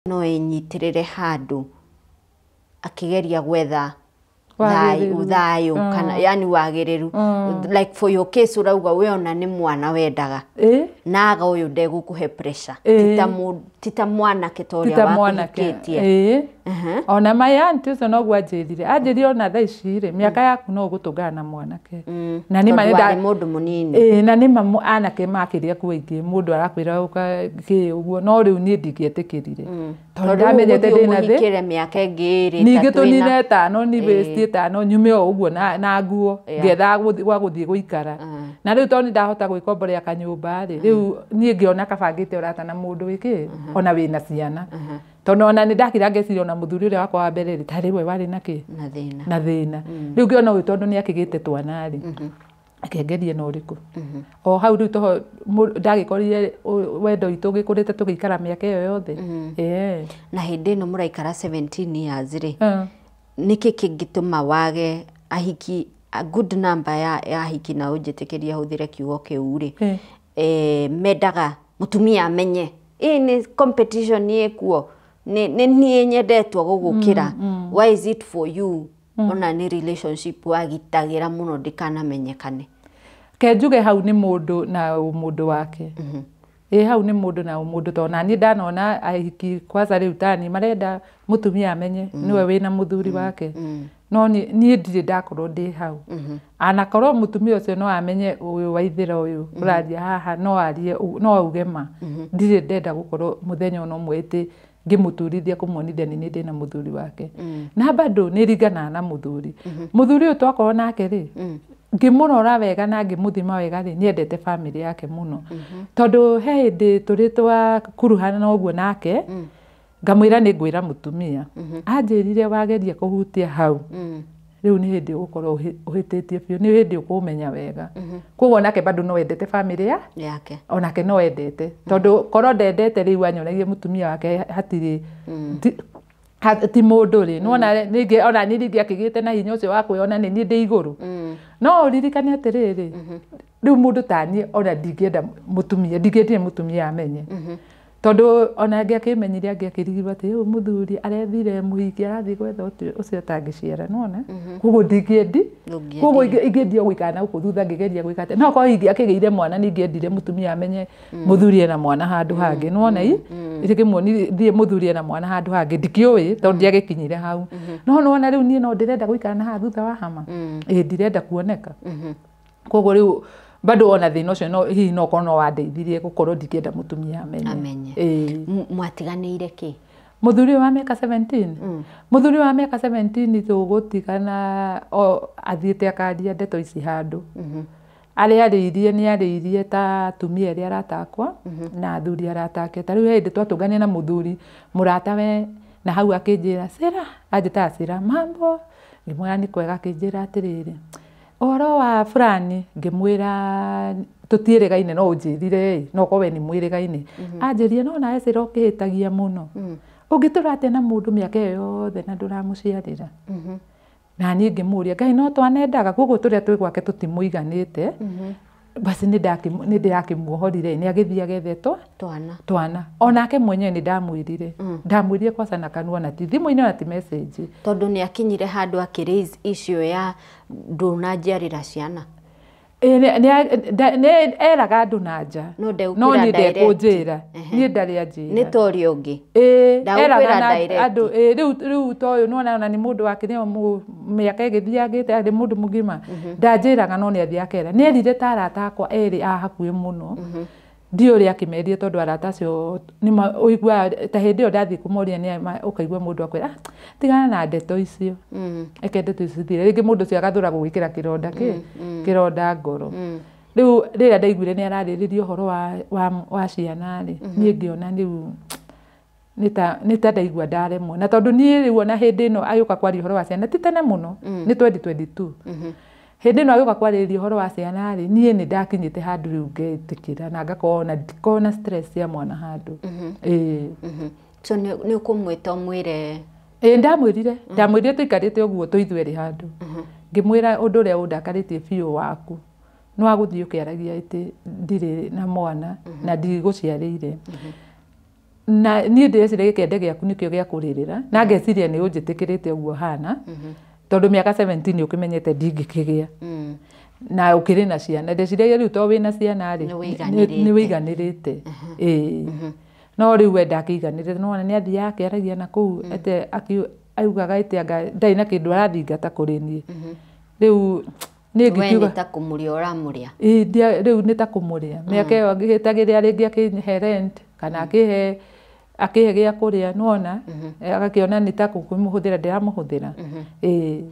No ĩnyitĩrĩre handũ akĩgeria gwetha thayũ Wagĩrĩru. Thayũ kana yani wagĩrĩru. Like for your case, ũrauga we ona nĩ mwana wendaga naga ũyũ ndegũkũhe pressure, ti ta mwanake ta ũrĩa tita mwanake. wakũhikĩtie. Ona my aunt ũcio noguo anjĩrire ona thaa ici rĩ, mĩaka yaku no ũgũtũngana na mwanake na nĩ ma. Tondũ warĩ mũndũ mũnini. Ĩĩ, na nĩ ma anake makĩria kuo aingĩ mũndũ arakwĩra ũka kĩ ũguo, no rĩu niĩ ndingĩetĩkĩrire tondũ tondũ ndamenyete rĩu ndĩna thĩ mũhikĩre mĩaka ĩngĩ ĩrĩ, ningĩ ĩtatũ, tũnine ĩna. ĩtano ni waste ĩtano nyume o ũguo na nguo ngĩethaga gwa gũthiĩ gũikara. Na rĩu tondũ nĩ ndahota gwĩkomborera kanyũmba rĩ, rĩu niĩ ngĩona kabangĩte ũrata na mũndũ wĩkĩ ona wĩna ciana, tondũ ona nĩ ndakira ngeciria ona mũthuri ũrĩa wakwa wa mbere rĩ, tarĩ we warĩ na kĩ na thĩna. Na thĩna. Rĩu ngĩona ũyũ tondũ nĩ akĩgĩte twana rĩ, akengerie na ũrĩkũ o hau rĩu toho ndagĩkorire wendo witũ ũgĩkũrĩte tũgĩikara mĩaka ĩyo yothe. Na hĩndĩ ĩno mũraikara 17 years rĩ, nĩkĩ kĩngĩtũma wage ahiki a good number ya ahiki, na ũnjĩtĩkĩrie hũthĩre kiugo kĩu rĩ, mendaga mũtumia amenye ĩ nĩ competition ĩkuo, nĩ niĩ nyendetwo gũgũkĩra? Why is it for you ona nĩ relationship wagitagĩra mũno ndĩkanamenyekane? Ke njuge hau nĩ mũndũ na ũmũndũ wake. Ĩ, hau nĩ mũndũ na ũmũndũ, tondũ naniĩ ndanona ahiki kwanza rĩu tani marenda mũtumia amenye nĩwe wĩna mũthuri wake, no niĩ ndirĩ ndakorwo ndĩ hau. Anakorwo mũtumia ũcio no amenye ũyũ waithĩra ũyũ ũraria haha, no arie no auge ma ndirĩ ndenda gũkorwo mũthenya ona ũmwe ĩtĩ ngĩmũturithia kũmuonithia nĩ niĩ ndĩna mũthuri wake. Na bado nĩ ringanaga na mũthuri. Mũthuri ũyũ twakorwo nake rĩ, ngĩmũrora wega na ngĩmũthima wega rĩ, nĩendete bamĩrĩ yake mũno, tondũ he hĩndĩ tũrĩ twakuruhana na ũguo nake ngamwĩra nĩ ngwĩra mũtumia, anjĩrire wageria kũhutia hau rĩu nĩ hĩndĩ ũgũkorwo ũhĩtĩtie biũ, nĩ hĩndĩ ũkũmenya wega. Koguo nake bado no endete bamĩrĩ ya yake. Onake no endete, tondũ korwo ndendete rĩu anyonagie mũtumia wake hatirĩ ti mũndũ rĩ, nĩwona rĩngĩ ona niĩ rĩngĩ akĩgĩte na hinya ũcio wa kwĩona nĩ niĩ ndĩ igũrũ. No ũririkane atĩrĩrĩ, rĩu mũndũ ta niĩ ona ndingĩenda mũtumia, ndingĩendire mũtumia amenye, tondũ ona angĩakĩmenyire angĩakĩrigirwo atĩ ũyũ mũthuri arethire mũhiki arathiĩ gwetha ũcio ũtangĩciara, nĩwona? Koguo ndingĩendi. Ndũngĩendire. Koguo ingĩendia gũikara na gũkũ thutha ngĩgeria gwĩka atĩa, no korwo ingĩakĩgĩire mwana nĩ ingĩendire mũtumia amenye mũthuri ena mwana handũ hangĩ, nĩwona? I rĩkĩmuonithie mũthuri ena mwana handũ hangĩ, ndikĩũĩ tondũ ndiagĩkinyire hau. No nĩwona rĩu niĩ no ndĩrenda gũikara na haha thutha wa hama, ĩ ndirenda kuoneka. Koguo rĩu bado ona thĩna ũcio no hihi no korwo no wandeithirie gũkorwo ndingĩenda mũtumia amenye. Amenye. Ĩĩ. Mwatiganĩire kĩ? Mũthuri ũyũ wa mĩaka 17, mũthuri ũyũ wa mĩaka 17 tũgũtigana o athiĩte akaria ndeto ici handũ arĩa arĩirie, nĩ arĩirie ta atumia erĩ arata akwa na athuri arata ake. Ta rĩu he hĩndĩ twatũngania na mũthuri mũrata we na hau akĩnjĩra, "Cĩra," anjĩtaga "Cĩra, mambo?" Ngĩmwĩra nĩ kwega. Akĩnjĩra atĩrĩrĩ, ũhoro wa fulani. Ngĩmwĩra tũtiĩrĩgaine, no ũnjĩrire ĩ no korwo we nĩ mwĩrĩgaine. Anjĩrire no nawe Cĩra ũkĩhĩtagia mũno, ũngĩtũra atĩa na mũndũ mĩaka ĩyo yothe na ndũramũciarĩra? Na niĩ ngĩmũria Ngai no twanendaga, koguo tũrĩa twĩ gwake tũtimũiganĩte. Basi nĩ ndĩrakĩmuohorire, nĩ agĩthiĩ agethe twana. Twana. Onake mwenyewe nĩ ndamwĩrire kwaca na kanua, na ti thimũ-inĩ ona ti message. Tondũ nĩ akinyire handũ akĩ raise issue ya ndũnanjiarĩra ciana. Ĩ, nĩ eraga andũ na nja. No ndegũkwĩra no niĩ direct. ndekũnjĩra, niĩ ndarĩ anjĩra. Nĩ ta ũrĩa ũngĩ. Ĩĩ. Ndagũkwĩra Eraga na direct. andũ ĩĩ, rĩu ta ũyũ nĩwona ona nĩ mũndũ wakĩrĩ mĩaka ĩgĩthiangĩte arĩ mũndũ mũgima, ndanjĩraga, no nĩ athiĩ akera. Nĩ erire ta arata akwa erĩ a hakuhĩ mũno, ndiũĩ ũrĩa akĩmerire, tondũ arata acio nĩma ũiguaga ta hĩndĩ ĩyo ndathiĩ kũmoria nĩ ũkaigua mũndũ akwĩra, "Ah, tigana na ndeto icio, reke ndeto icio cithire." Rĩngĩ mũndũ ũcio agathũra gũgwĩkĩra kĩronda kĩ kĩronda ngoro. Rĩu rĩrĩa ndaiguire nĩ ararĩrĩria ũhoro wa ciana rĩ, niĩ ngĩona rĩu nĩ ta ndaigua ndaremwo, na tondũ niĩ rĩu ona hĩndĩ ĩno agĩũka kwaria ũhoro wa ciana ti tene mũno, nĩ 2022, hĩndĩ ĩno agĩũka kwarĩrĩria ũhoro wa ciana rĩ, niĩ nĩ ndakinyĩte handũ rĩu ngetĩkĩra na ngakorwo na ndikorwo na stress ya mwana handũ. Ĩĩ. So nĩ ũkũmwĩta ũmwĩre? Ĩĩ, ndamwĩrire tũikarĩte ũguo twĩ ithuerĩ handũ, ngĩmwĩra ũndũ ũrĩa ũndakarĩtie biũ waku nĩ wa gũthiĩ ũkĩaragia atĩ ndirĩ na mwana na ndigũciarĩire. Na niĩ ndĩreciria gĩkende gĩaku nĩkĩo gĩa kũrĩrĩra, na ngeciria nĩ ũnjĩtĩkĩrĩte ũguo hana, tondũ mĩaka 17 ũkĩmenyete ndingĩkĩgĩa. Na ũkĩrĩ na ciana, ndeciragia rĩu to wĩna ciana rĩ, Nĩ nĩ wĩiganĩrĩte. Ĩĩ. No rĩu we ndakĩiganĩrĩte, nĩwona nĩ athiaga akĩaragia na kũu, ate augaga atĩ anga ndarĩ na kĩndũ arathingata kũrĩ niĩ. Rĩu niĩ We ngĩkiuga nĩ ta kũmũrĩa ũramũrĩa. Ĩĩ, rĩu nĩ ta kũmũrĩa. Mĩaka ĩyo ngĩhĩtagĩrĩra rĩngĩ akĩhe rent kana akĩhe gĩa kũrĩa, nĩwona? Agakĩona nĩ ta kũmũhũthĩra ndĩramũhũthĩra. Ĩĩ.